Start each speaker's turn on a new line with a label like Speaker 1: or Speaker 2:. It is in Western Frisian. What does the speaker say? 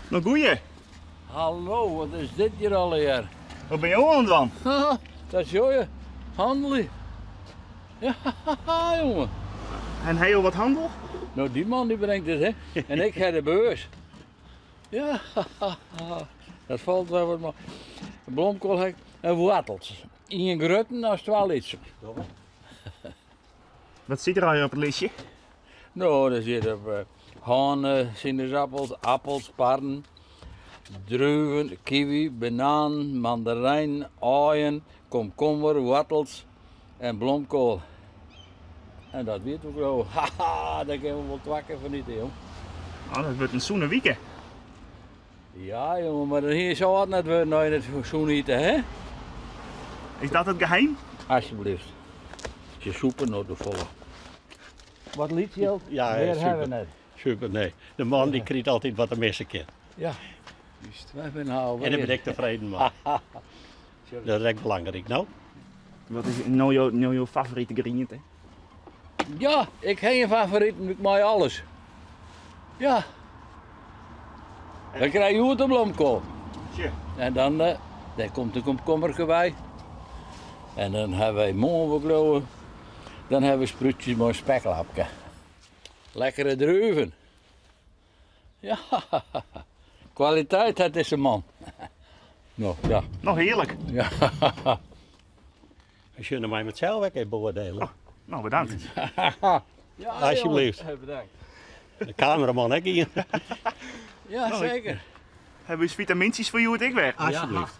Speaker 1: No goeie.
Speaker 2: Hallo, wat is dit hjir allegear?
Speaker 1: Wat binne jo oan it dwaan?
Speaker 2: Dat sjoch je. Hannelje. Ja, jonge.
Speaker 1: En ha jo wat hannel?
Speaker 2: No, dy man dy bringt it, hè. En ik ha de beurs. Ja, dat falt wer wat mei. Blomkoal ha ik en woartels. Ien grutten as twa lytsen.
Speaker 1: Wat sit der allegear op it listje?
Speaker 2: No, der sit op eh, hân, sinaasappels, appels, parren, druven, kiwi, bananen, mandarijn, aaien, komkommer, woartels en blomkoal. En dat wie it wol gau. Haha, dêr kinne we wol twa kear fan ite, jong.
Speaker 1: Oh, dat wurdt in sûne wike.
Speaker 2: Ja, jonge, mar dan hie je sa âld net wurden as je net sûn ite, hè?
Speaker 1: Is dat it geheim?
Speaker 2: Alsjeblieft. Je sûpe no te folle. Wat lyts jild,
Speaker 3: Ja,
Speaker 2: mear
Speaker 3: super.
Speaker 2: ha we net.
Speaker 3: Super, nee. De man dy krijt altyd wat er misse kin.
Speaker 2: Ja. Wy binne al
Speaker 3: En dêr bin ik tefreden mei. Dat is ek belangryk, no?
Speaker 1: Wat is no jo, no jo favorite griente?
Speaker 2: Ja, ik ha gjin favoriten, ik mei alles. Ja. Dan krij je hjoed de blomkoal.
Speaker 1: Tje.
Speaker 2: En dan eh, dêr komt de komkommerke by. En dan ha wy moarn wol bliuwe. Dan ha we sprútsjes mei speklapke. Lekkere druven. Ja, kwaliteit hat dizze man. No, ja.
Speaker 1: No hearlik.
Speaker 2: Ja.
Speaker 3: We sjogge mei it sels ek even beoardielje.
Speaker 1: Oh, no, bedankt.
Speaker 2: Ja,
Speaker 3: Alsjeblieft.
Speaker 2: jongen, Bedankt.
Speaker 3: De kameraman ek ien.
Speaker 2: Ja,
Speaker 1: Nou, ik-
Speaker 2: seker.
Speaker 1: Hawwe we ús vitamyntsjes foar hjoed ek wer.
Speaker 3: Alsjeblieft.